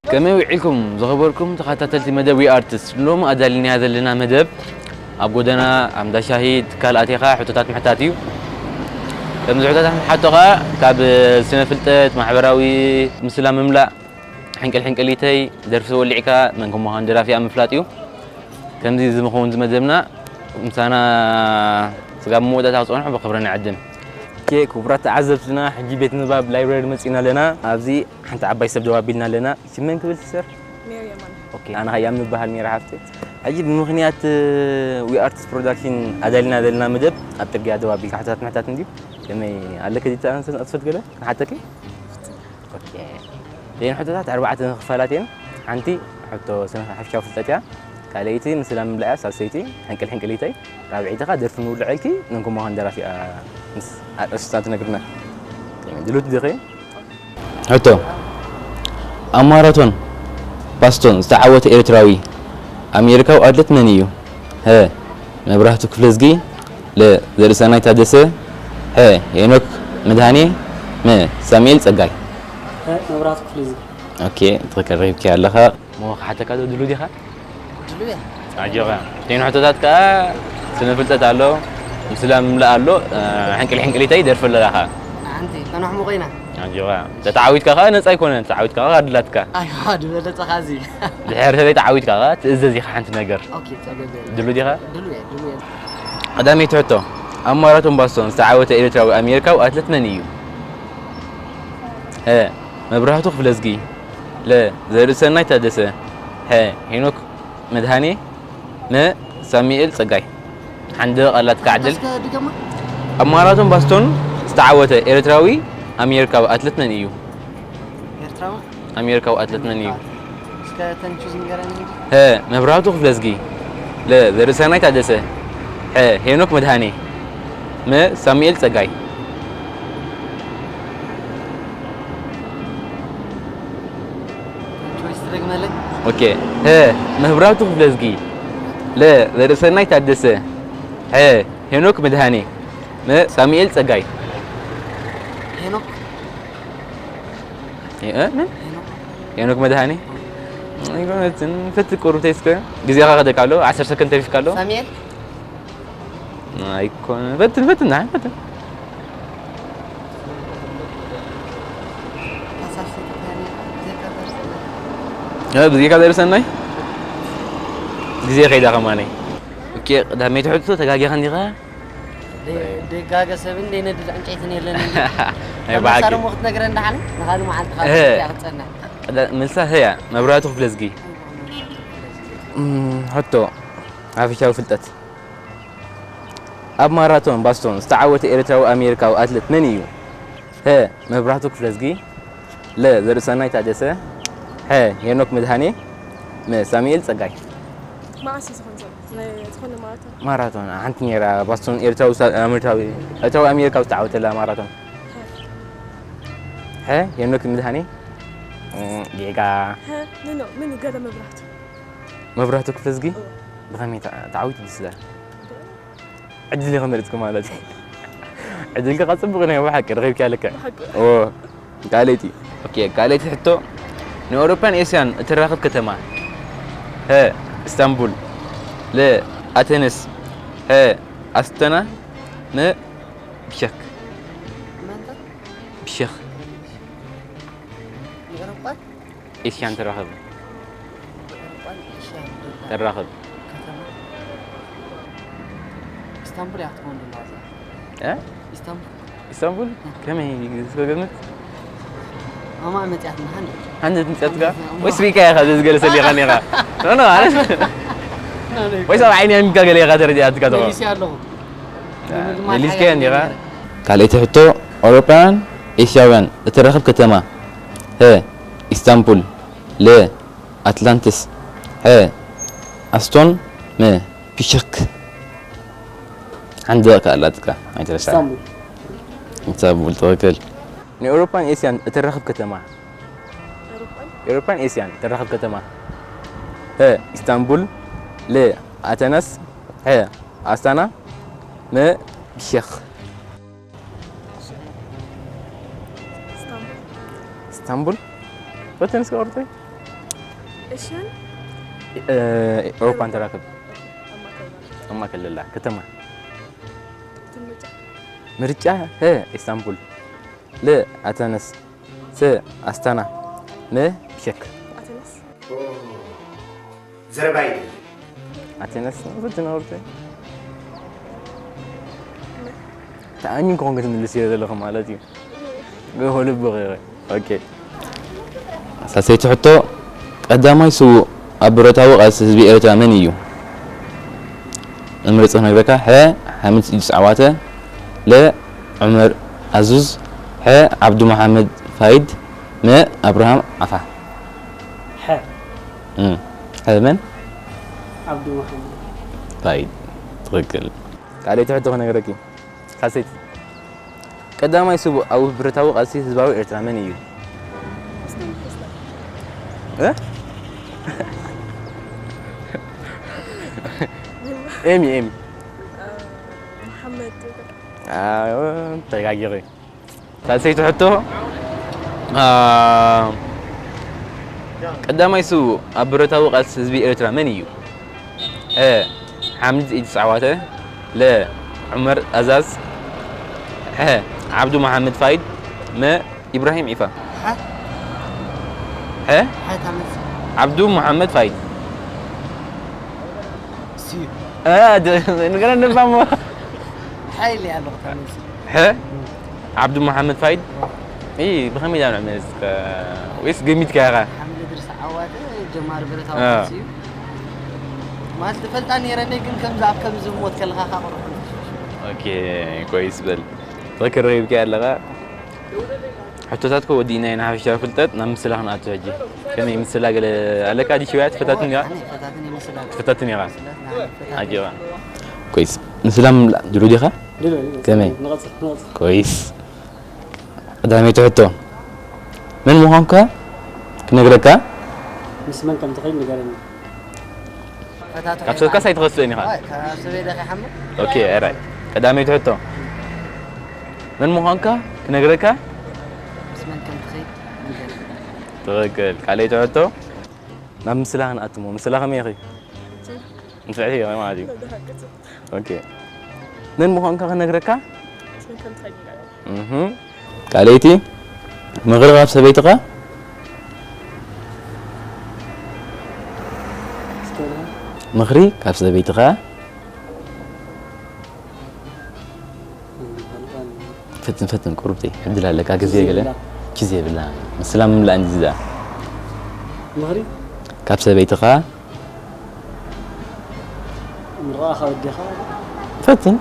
ከመይ ውዒልኩም ዝኸበርኩም ተኸታተልቲ መደብ ዊ ኣርትስ? ሎሚ ኣዳሊናያ ዘለና መደብ ኣብ ጎደና ኣብ እንዳ ሻሂ ትካል ኣቲኻ ሕቶታት ምሕታት እዩ። ከምዚ ሕቶታት ምሓቶ ኸኣ ካብ ስነ ፍልጠት፣ ማሕበራዊ ምስላ ምምላእ፣ ሕንቅል ሕንቅሊተይ ደርፊ ወሊዕካ መን ከማኻ ደራፊ ኣብ ምፍላጥ እዩ። ከምዚ ዝምኸውን ዝመደብና ምሳና ስጋብ መወዳእታ ክጸንሑ ብኽብሪ ንዕድም። ኦኬ፣ ክቡራት ተዓዘብትና፣ ሕጂ ቤት ንባብ ላይብረሪ መጺና ኣለና። ኣብዚ ሓንቲ ዓባይ ሰብ ደው ኣቢልና ኣለና። ሽም መን ክብል ሲስተር? ሜሪ የማነ። ኦኬ፣ ኣነ ኸኣ ያም ንበሃል ሜሪ ሓፍቲ። ሕጂ ብምኽንያት ዊ ኣርትስ ፕሮዳክሽን ኣዳሊና ዘለና መደብ ኣብ ጽርግያ ደው ኣቢልካ ሕቶታት ምሕታት እንድዩ። ከመይ ኣለከ ዲታ ኣንሰ ኣትፈት ገለ ንሓተኪ? ኦኬ። እተን ሕቶታት ኣርባዕተ ክፋላት እየን። ሓንቲ ሕቶ ስነ ሓፈሻዊ ፍልጠት እያ። ካልኣይቲ ምስላ ምምላእ እያ። ሳልሰይቲ ሕንቅል ሕንቅሊተይ። ራብዐይቲ ኸኣ ደርፊ ንውልዐልኪ ነንኩማኹን ደራፊ እያ ምስ ኣርእስታ ትነግርና። ድሉት ዲኺ? ሕቶ፣ ኣብ ማራቶን ባስቶን ዝተዓወተ ኤርትራዊ ኣሜሪካዊ ኣትሌት መን እዩ? ሀ፣ መብራህቱ ክፍለዝጊ፣ ለ፣ ዘርእሰናይ ታደሰ፣ ሐ፣ ሄኖክ መድሃኔ፣ መ፣ ሳሙኤል ጸጋይ። ሀ፣ መብራህቱ ክፍለዝጊ። ኦኬ፣ ትኽክል ረኺብኪ ኣለኻ። እሞ ክሓተካ ዶ ድሉ ዲኻ? ድሉ እየ። ኣጆኻ። እተን ሕቶታት ከኣ ስነ ፍልጠት ኣሎ፣ ምስላ ምምላእ ኣሎ፣ ሕንቅል ሕንቅሊተይ ደርፊ ኣለኻ። ንሓንቲ ከነሕሙ ኮይና። ኣጆኻ። ተተዓዊትካ ከኣ ነጻ ኣይኮነን፣ ተተዓዊትካ ከኣ ኣድላትካ። ኣይዋ፣ ዝበለጸ ኻዚ። ድሕሪ ተዘይ ተዓዊትካ ከኣ ትእዘዝ ኢኻ ሓንቲ ነገር። ኦኬ፣ ጸገም የለን። ድሉ ዲኻ? ድሉ እየ፣ ድሉ እየ። ቀዳመይቲ ሕቶ፣ ኣብ ማራቶን ባስቶን ዝተዓወተ ኤርትራዊ ኣሜሪካዊ ኣትሌት መን እዩ? ሀ፣ መብራህቱ ክፍለዝጊ፣ ለ፣ ዘርእሰናይ ታደሰ፣ ሐ፣ ሄኖክ መድሃኔ፣ መ፣ ሳሙኤል ጸጋይ። ሓንደ ቃላት ከዕድል። እስከ ድገማ። ኣብ ማራቶን ባስቶን ዝተዓወተ ኤርትራዊ ኣሜሪካዊ ኣትሌት መን እዩ? ኤርትራዊ? ኣሜሪካዊ ኣትሌት መን እዩ? እስከ ተንቹዝ ንገረኒ እንጂ። ሀ፣ መብራህቱ ክፍለዝጊ፣ ለ፣ ዘርእሰናይ ታደሰ፣ ሐ፣ ሄኖክ መድሃኔ፣ መ፣ ሳሙኤል ጸጋይ። ኦኬ። ሀ፣ መብራህቱ ክፍለዝጊ፣ ለ፣ ዘርእሰናይ ታደሰ፣ ሐ፣ ሄኖክ መድሃኔ፣ መ፣ ሳሙኤል ጸጋይ። ሄኖክ። እ፣ እ፣ ምን? ሄኖክ። ሄኖክ መድሃኔ። ኣይኮነትን፣ ፈትሽ ቁሩብ ተይስከ። ግዜኻ ከደካ ኣሎ፣ ዓሰርተ ሰከንድ ተሪፍካ ኣሎ። ሳሙኤል። ኣይኮነ፣ ፈትን፣ ፈትን፣ ንሓን ፈትን። እ፣ ብዘይካ ዘርሰናይ? ግዜ ከይዳ ከማነይ። ኦኬ፣ ቀዳመይቲ ሕቶ ተጋጊኻ እንዲኻ? ደይ-፣ ደይጋገ ሰብን ደይነድድ ዕንጨይትን የለን እንዲ። ናይ ተመሳሳሊ ብሓቂ። እሞ ክትነግረኒ ደሓን? ንኻልእ መዓልቲ ካብ እህ። እዚኣ ክትጸንሕ። ቀዳ-፣ መልሳ ህያ፣ መብራህቱ ክፍለዝጊ። እም፣ ሕቶ፣ ሓፈሻዊ ፍልጠት። ኣብ ማራቶን ባስቶን ዝተዓወተ ኤርትራዊ ኣሜሪካዊ ኣትሌት መን እዩ? ሀ፣ መብራህቱ ክፍለዝጊ፣ ለ፣ ዘርእሰናይ ታደሰ፣ ሐ፣ ሄኖክ መድሃኔ፣ መ፣ ሳሙኤል ጸጋይ። መዓስ እዩ ዝኾን ዘሎ? ናይ ዝኾነ ማራቶን? ማራቶን፣ ሓንቲ ነይራ፣ ባስቶን ኤርትራዊ ሳ-፣ ኣሜሪካዊ፣ ኤርትራዊ ኣሜሪካዊ ዝተዓወተላ ማራቶን። ሐ፣ ሄኖክ መድሃኔ፣ እም፣ ጌጋ። ሐ፣ ኖ፣ ኖ፣ ምን ገለ መብራህቱ? መብራህቱ ክፍለዝጊ? እዎ። ብኸመይ ተዓ-፣ ተዓዊቱ ድስ ኢላ? ዕድል ኢኻ መሪጽኪ ማለት እዩ። ዕድልኪ ከኣ ጽቡቕ ነይሩ፣ ብሓቂ ረኺብኪያ ልክዕ። ብሓቂ። ኦ፣ ካልኣይቲ። ኦኬ፣ ካልኣይቲ ሕቶ፣ ንኤውሮፓን ኤስያን እተራኽብ ከተማ? ሀ፣ ኢስታንቡል፣ ለ፣ ኣቴነስ፣ ሐ፣ ኣስቶና፣ መ፣ ቢሸክ። መን? ቢሸክ። ንኤውሮፓን? ኤስያን ተራኽብ። ኤውሮፓን ኤስያን ተራኽብ። ከተማ ኢስታንቡል እያ ክትኮን ዘለዋ እዛ። እ? ኢስታንቡል። ኢስታንቡል? ከመይ እስከ ገምት? ማማ መጽያት መሃን። ሃንደት መጽያትካ? ወይስ ሪካ ኢኻ ዘዝገለ ሰሊኻ ኔኻ? ኖ፣ ኖ፣ ማለት ወይስ ኣብ ዓይኒ ኣሚካ ገለ ኢኻ ተረዲኣትካ ተኾ? መሊስያ ኣለኹ። መሊስካዮ እንዲኻ? ካልኣይቲ ሕቶ፣ ኣውሮፓውያን ኤስያውያን እተራኽብ ከተማ? ሀ፣ ኢስታንቡል፣ ለ፣ ኣትላንቲስ፣ ሐ፣ ኣስቶን፣ መ፣ ፒሸክ። ሓንቲ ደቂቃ ኣላትካ፣ ኣይትረስዓ። ኢስታንቡል። ኢስታንቡል፣ ትኽክል። ንኤውሮፓን ኤስያን እተራኽብ ከተማ? ኤውሮፓን? ኤውሮፓን ኤስያን እተራኽብ ከተማ? ሀ፣ ኢስታንቡል፣ ለ፣ ኣተነስ፣ ሐ፣ ኣስታና፣ መ፣ ቢሸክ። ኢስታንቡል። ኢስታንቡል? በተን እስከ ቆርጠይ? ኤሽያን እ፣ ኤውሮፓን ተራክብ ኣብ ማእከል ማለት ኣብ ማእከል ዘላ ከተማ። ትምጫ ምርጫ ሀ ኢስታንቡል፣ ለ ኣተነስ፣ ሰ ኣስታና፣ መ ቢሸክ። ኣተነስ ዘረባ ይደሊ ኣተነስ ዝነወርተ ተኣሚን ክኾን ክትምልስ እየ ዘለኹ ማለት እዩ። ገሆ ልቢ ኸይረ ኦኬ። ሳሰይቲ ሕቶ፣ ቀዳማይ ስዉእ ኣብ ብረታዊ ቃልሲ ህዝቢ ኤርትራ መን እዩ? እምርጽ ነግረካ፣ ሐ ሓምድ ኢድሪስ ዓዋተ፣ ለ ዑመር ኣዙዝ፣ ሐ ዓብዱ መሓመድ ፋይድ፣ መ ኣብርሃም ዓፋ። ሐ እም፣ ሐ መን? ዓብዱ መሓመድ ፋይድ። ትኽክል። ካልኣይቲ ሕቶ ክነግረኪ። ሳልሰይቲ። ቀዳማይ ስቡእ ኣብ ብረታዊ ቃልሲ ህዝባዊ ኤርትራ መን እዩ? እ? ኤሚ፣ ኤሚ። መሓመድ ኣዎ፣ ተጋጊረ። ሳልሰይቲ ሕቶ፣ አ፣ ቀዳማይ ስቡእ ኣብ ብረታዊ ቃልሲ ህዝቢ ኤርትራ መን እዩ? ሀ ሓምድ ኢድሪስ ዓዋተ፣ ለ ዑመር ኣዛዝ፣ ሐ ዓብዱ መሓመድ ፋይድ፣ መ ኢብራሂም ዒፋ። ሐ ሐ ሐ ታመጽ ዓብዱ መሓመድ ፋይድ። ሲዩ አ፣ ደ-፣ ንገረን ድማ እሞ። ሐ ኢለ ኣለኹ ታመጽ ሐ ዓብዱ መሓመድ ፋይድ። ኢ ብኸመይ ዳን ዕመስ ወይስ ገሚትካ ኢኻ? ሓምድ ኢድሪስ ዓዋተ ጀማሪ ብረታዊ አ። ቃልሲ እዩ ማለት ትፈልጣ ነይረኒ ግን ከምዚ ኣብ ከምዚ ሞት ከለኻ ካቕርሑ ኦኬ፣ ኮይስ በል። ትኽክል ረኺብካዮ ኣለኻ። ሕቶታት እኮ ወዲእና ኢና ሓፈሻዊ ፍልጠት ናብ ምስላ ክንኣቱ ሕጂ። ከመይ ምስላ ገለ ኣለካ? ዲሽ ወያ ትፈታትን ኢኻ? ፈታትን ይመስላል ትፈታትን ኢኻ? ፈታትን ኣጆኻ። ኮይስ ምስላ ምምላእ ድሉ ዲኻ? ከመይ? ንቐጽል ንቐጽል ኮይስ ቀዳመይቲ ሕቶ መን ምዃንካ ክነግረካ? ምስ መን ከም ትኸይድ ንገረኒ። ፈታቱ ካብ ሰብካስ ኣይትኸስእን ኢኻ። ካብ ሰበይ ደኺ ሓሙ ኦኬ፣ ኦራይት። ቀዳመይቲ ሕቶ መን ምዃንካ ክነግረካ? ምስ መን ከም ትኸይድ ንገረኒ ትኽክል። ካልኣይቲ ሕቶ ናብ ምስላ ክንኣትሞ። ምስላ ከመይ ኢኺ? ንፍዕቲ ኢኺ ማለት እዩ። ኦኬ። መን ምዃንካ ክነግረካ? እህ። ካልኣይቲ ምኽሪ ካብ ሰበይትኻ? ምኽሪ ካብ ሰበይትኻ? ፈትን ፈትን ቁሩብተይ ዕድል ኣለካ ግዜ ገለ ግዜ የብላ ምስላ ምምላእ እንጂ ዝኣ ምኽሪ ካብ ሰበይትኻ ምርቓ ካብ ኣዴኻ ፈትን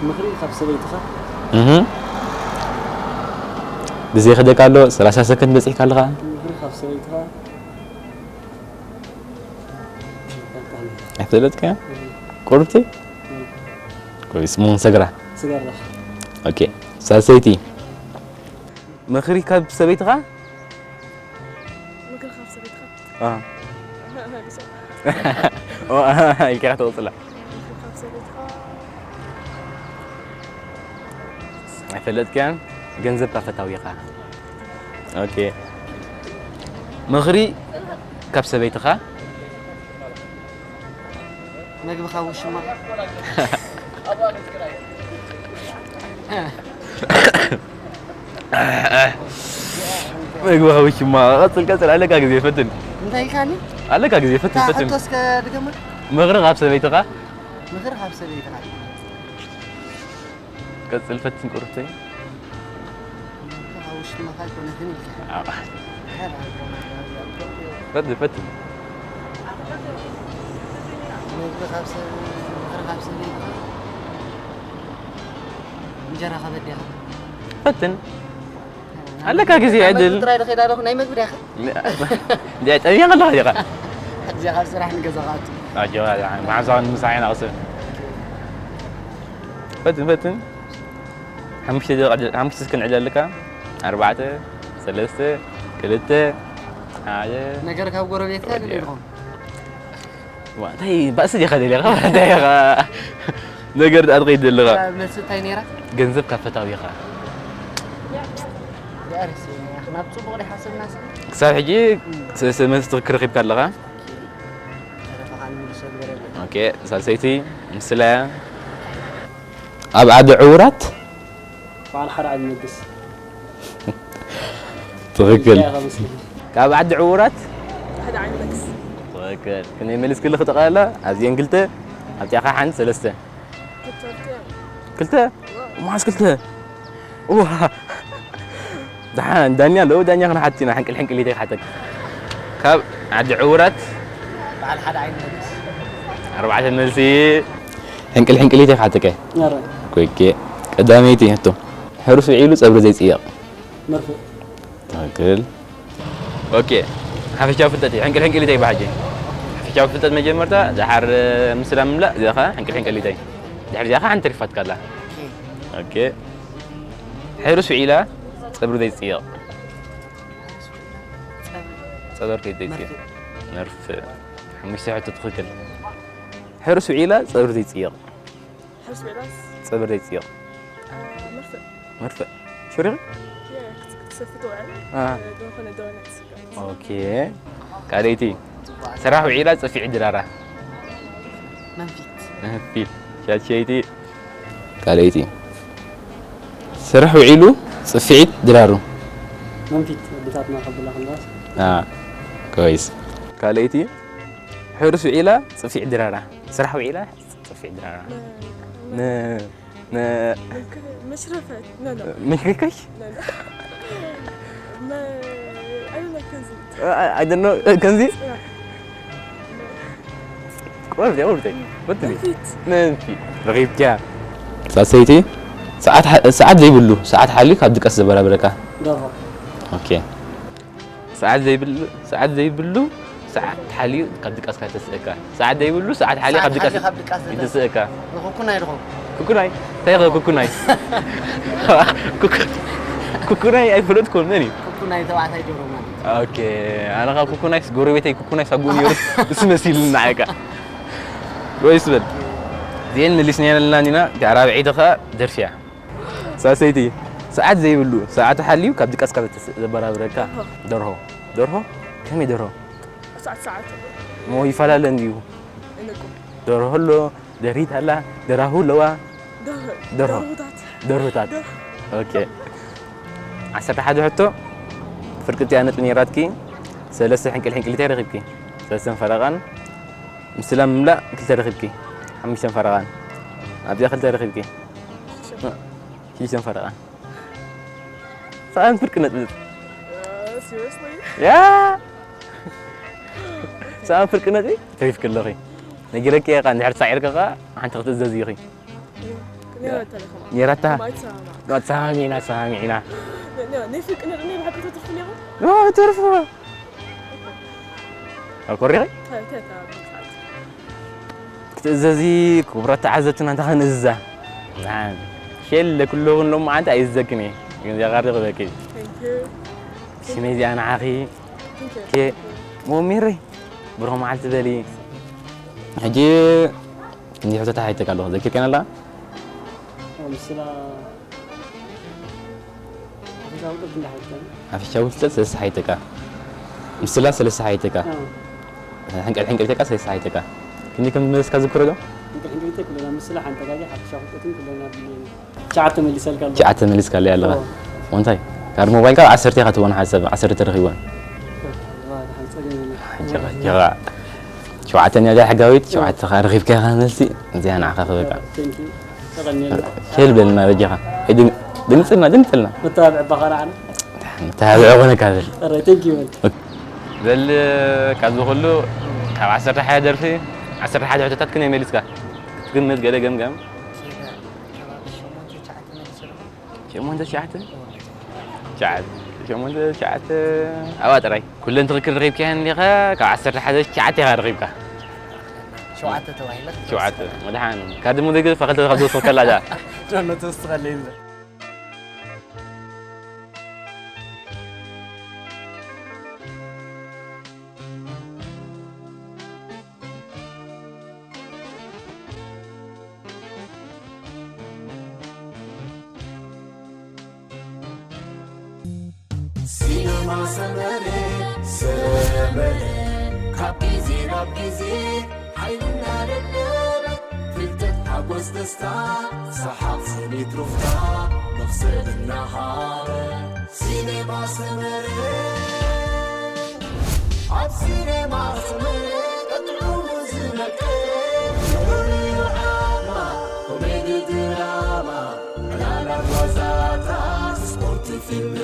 ምኽሪ ካብ ሰበይትኻ እህ ግዜ ከደካ ኣሎ ሰላሳ ሰከንድ በጺሕካ ኣለኻ ምኽሪ ካብ ሰበይትኻ ኣይፈለጥካ ቁሩብተይ ኮይስ ሙን ሰግራ ስገራ ኦኬ ሳልሰይቲ ምኽሪ ካብ ሰበይትኻ ምክር ካብ ሰበይትኻ አ ኦ ኢልካ ትቕጽላ ምክር ካብ ሰበይትኻ ኣይፈለጥካያን ገንዘብ ካብ ፈታዊኻ ኦኬ ምኽሪ ካብ ሰበይትኻ መግቢ ካብ ውሽማ መግቢ ካብ ውሽማ ቀጽል ቀጽል ኣለካ ግዜ ፈትን እንታይ ኢልካኒ ኣለካ ግዜ ፈትን እታ ፈትን ሕቶ እስከ ድገማ ምኽሪ ካብ ሰበይትኻ ምኽሪ ካብ ሰበይትኻ ቀጽል ፈትን ቁርብተይ ካብ ውሽማ ካልኮነትን ኢልካ ፈትን ፈትን መግቢ ካብ ሰብ ምኽሪ ካብ ሰበይትኻ እንጀራ ካብ ኣዴኻ ፈትን ኣለካ ግዜ ዕድል ጥራይ ደኸዳ ኣለኹ ናይ መግቢ ዲኻ እንዲያ ጠሚያ ከለኻ ዲኻ ሕዚ ካብ ስራሕ ንገዛ ክኣቱ ኣጆኻ መሓዛውን ምሳሕ ኢና ቅስብ ፈትን ፈትን ሓሙሽተ ደቂቕ ዕድል- ሓሙሽተ ስክን ዕድል ኣለካ ኣርባዕተ ሰለስተ ክልተ ሓደ ነገር ካብ ጎረቤትካ ድሌኹም ዋ፣ እንታይ ባእሲ ዲኻ ደሊኻ እንታይ ኢኻ ነገር ደኣ ትኸይድ ዘለኻ መልሲ እንታይ ነይራ ገንዘብ ካብ ፈታዊኻ ዳርስ ናብ ጽቡቕ ዶ ሓሰብና ሲ? ክሳብ ሕጂ ሰለስተ መልሲ ትኽክል ረኺብካ ኣለኻ። ተረፈኻ ንምልሶ ግበረለይ። ኦኬ፣ ሳልሰይቲ ምስላ ኣብ ዓዲ ዕውራት በዓል ሓደ ዓይነት መግስ። ትኽክል። እንታይ ኢኻ መስለኒ? ካብ ዓዲ ዕውራት ሓደ ዓይነት መግስ። ትኽክል። ክንደይ መሊስክሉ ክጠቕላላ? ኣብዚአን ክልተ፣ ኣብዚኣ ኸዓ ሓንቲ፣ ሰለስተ። ክልተ። ክልተ? መዓስ ክልተ? ዋ። ደሓን ዳኛ ኣለዎ፣ ዳኛ ክንሓት ኢና። ሕንቅል ሕንቅሊተይ ክሓተካ። ካብ ዓዲ ዕውራት በዓል ሓደ ዓይነት መልሲ። ኣርባዕተ መልሲ። ሕንቅል ሕንቅሊተይ ክሓተካ። ኣረ። ኮኬ። ቀዳመይቲ ሕቶ። ሕሩስ ውዒሉ ጸብሪ ዘይጽየቕ። መርፍእ። ትኽክል። ኦኬ። ሓፈሻዊ ፍልጠት እዩ። ሕንቅል ሕንቅሊተይ ብሓጂ። ሓፈሻዊ ፍልጠት መጀመርታ፣ ደሓር ምስላ ምምላእ፣ እዚኣ ኸዓ ሕንቅል ሕንቅሊተይ። ድሕሪ እዚኣ ኸዓ ሓንቲ ተሪፋትካ ኣላ። ኦኬ። ሕሩስ ውዒላ ጸብሪ ዘይጽየቕ። ጸብሪ ከይት ዘይጽየቕ። መርፍእ። ሓሙሽተ ሕቶ ትኽክል። ሕሩስ ውዒላ ጸብሪ ዘይጽየቕ። ሕሩስ ውዒላስ? ጸብሪ ዘይጽየቕ። አ፣ መርፍእ። መርፍእ። ሹር ኢኺ? የ፣ ክት-፣ ክትሰቲ ትውዕል። አ። እ፣ ዝኾነ ዶነት። ኦኬ። ካልኣይቲ። ስራሕ ውዒላ ጽፍዒት ድራራ። መንፊት። መንፊት። ሻድሸይቲ። ካልኣይቲ። ስራሕ ውዒሉ ጽፍዒት ድራሩ። መንፊት፣ ኣዴታትና ከብላ ከለዋስ። አ፣ ኮይስ። ካልኣይቲ። ሕሩስ ውዒላ ጽፍዒት ድራራ። ስራሕ ውዒላ ጽፍዒት ድራራ። መ-፣ ነ-፣ ነ-፣ መ-፣ መሽረፈት። ኖ፣ ኖ። መሽረፈት? ኖ፣ ኖ። መ-፣ I don't know፣ ከምዚ። I፣ I don't know፣ ከምዚ? ያ። ቁረብ፣ ቁረብ፣ በትኒ። መንፊት። መንፊት። ረኺብኪያ። ሳልሰይቲ፣ ሰዓት ሓ-፣ ሰዓት ዘይብሉ፣ ሰዓት ሓልዩ ካብ ድቃስ ዘበራብረካ። ደርሆ። ኦኬ። ሰዓት ዘይብሉ፣ ሰዓት ዘይብሉ፣ ሰዓት ሓልዩ ካብ ድቃስካ ይተስእካ። ሰዓት ዘይብሉ፣ ሰዓት ሓልዩ ካብ ሰዓት ድቃስ ሓልዩ ካብ ድቃስ ይተስእካ። ንኹኩን ኣይድኹም። ኩኩናይ? እንታይ ኢኸ ኩኩናይ? ኩኩ-፣ ኩኩናይ ኣይፈለጥኩን፣ መን እዩ? ኩኩናይ ተባዕታይ ጆሮ ማለት እዩ። ኦኬ፣ ኣነ ካብ ኩኩናይስ ጎረቤተይ ኩኩናይ ሳጉኡ ነይሩ፣ እሱ መሲሉኒ ንዓይ ከኣ። ወይስ በል። እዚኤን መሊስናየን ኣለና እንዲና፣ እታ ራብዐይቲ ኸኣ ደርፊ እያ። ሳልሰይቲ፣ ሰዓት ዘይብሉ፣ ሰዓቱ ሓልዩ ካብ ድቃስ ካብ እተስ-፣ ዘበራብረካ። ደርሆ። ደርሆ። ደርሆ? ከመይ ደርሆ? ሰዓት፣ ሰዓት። እሞ ይፈላለ እንድዩ። እንቁ። ደርሆ ኣሎ፣ ደሪት ኣላ፣ ደራሁ ኣለዋ። ደርሆ። ደርሆ። ደርሆታት። ደርሆታት። ደርሆ። ኦኬ። ዓሰርተ ሓደ ሕቶ፣ ፍርቂ እቲኣ ነጥቢ ነይራትኪ፣ ሰለስተ ሕንቅል ሕንቅሊተይ ረኺብኪ። ሰለስተን ፈረቓን፣ ምስላ ምምላእ ክልተ ረኺብኪ። ሓሙሽተን ፈረቓን። ኣብዚኣ ክልተ ረኺብኪ። ሽሽተን ፈረቓን። ሰኣን ፍርቂ ነጥቢ። ያ! ሰኣን ፍርቂ ነጥቢ ተሪፍኪ ኣለኺ። ነጊረኪ እየ ኸዓ፣ እንድሕር ተሳዒርኪ ኸዓ ሓንቲ ክትእዘዚ ኢኺ። ነይራታ። ነይራታ። ተሰማሚዕና፣ ተሰማሚዕና። ናይ ፍርቂ ነጥቢ ናይ ብሓቂ ተትርፉ ነይሩ? ኦ፣ ተርፉ። ኣኮሪኺ? ተ-፣ ተ-፣ ተ-፣ ክትእዘዚ ክቡራት ተዓዘብትና እንታይ ክንእዝዛ? ንዓን ሸለ ኩለኹን ሎማዓንቲ ኣይእዝዘክን እየ። ግን እዚኣ ካርዲ ክበኪ። Thank you። ሽመይ እዚኣ ንዓኺ። Thank you። ኬ-፣ ሞሚሪ፣ ብሩኽ መዓልቲ በሊ። ሕጂ እንዲህ ሕቶታት ሓይተካ ኣለኹ። ዘኪርከን ኣላ? ምስላ ሓፈሻዊ ፍልጠት ክንደይ ሓይተካ? ሓፈሻዊ ፍልጠት ሰለስተ ሓይተካ። ምስላ ሰለስተ ሓይተካ። ኣዎ። ሕንቀል ሕንቀል ተካ ሰለስተ ሓይተካ። ክንዲ ከም መለስካ ዝክሮ ዶ? ሕንቀል ሕንቀል ተካ ኩለና ምስላ ሓንተ ጋዜ ሓፈሻዊ ፍልጠትን ኩለና ብለ-፣ ትሽዓተ መሊሰልካ ኣለኹ። ትሽዓተ መሊስካ ኣለይ ኣለኻ። ኣዎ። እንታይ? ካብ ሞባይልካ ዓሰርተ ኢኻ ትህቦን ሓሰብ፣ ዓሰርተ ተረኺቦን። ዋ፣ ደሓን ጸገም የለን። ጀኻ፣ ጀኻ። ሸውዓተ ነዳ ሕጋዊት፣ ሸውዓተ ኸዓ ረኺብካ ኢኻ መልሲ። እዚኣ ንዓኻ ክበካ። Thank you። ተቐንየልና። ሸል በልና በጃኻ። ኣይ፣ ድም-፣ ድምፅልና፣ ድምፅልና። መተባብዒ ባኻ ንዓና። መተባብዒ ኾነካ በል። ኣረ፣ thank you በል። በል፣ ካብዚ ኩሉ፣ ካብ ዓሰርተ ሓደ ደርፊ፣ ዓሰርተ ሓደ ሕቶታት ክንደይ መሊስካ? ክትግምት ገለ ገምገም። ሸሞንተ ትሽዓተ መሊሰ ኣለኹ። ሸሞንተ ትሽዓተ? ትሽዓተ፣ ሸሞንተ ትሽዓተ ኣብኣ ጥራይ። ኩለን ትኽክል ረኺብካየን እንዲኻ፣ ካብ ዓሰርተ ሓደ ትሽዓተ ኢኻ ረኺብካ። ሸውዓተ ተባሂለ። ሸውዓተ፣ መድሓን። ካርዲ መደገፍ ክልተ ካብ ዝወሰድካ ኣላ እዛ። ዶሎ ትወስኸለይ እምበር። ሰመረ ሰመረ ካብ ግዜ ናብ ግዜ ሓይልና ደደበ ፍልጠት ሓጎስ ደስታ ሰሓቕ ስኒት ሩፍታ መኽሰብ እናሃበ ሲኔማ ሰመረ ኣብ ሲኔማ ሰመረ ቀጥዑ ዝነቀ ዝውርዩ ዓማ ኮሜዲ ድራማ ዕላላት ዋዛታት ስፖርት ፊልም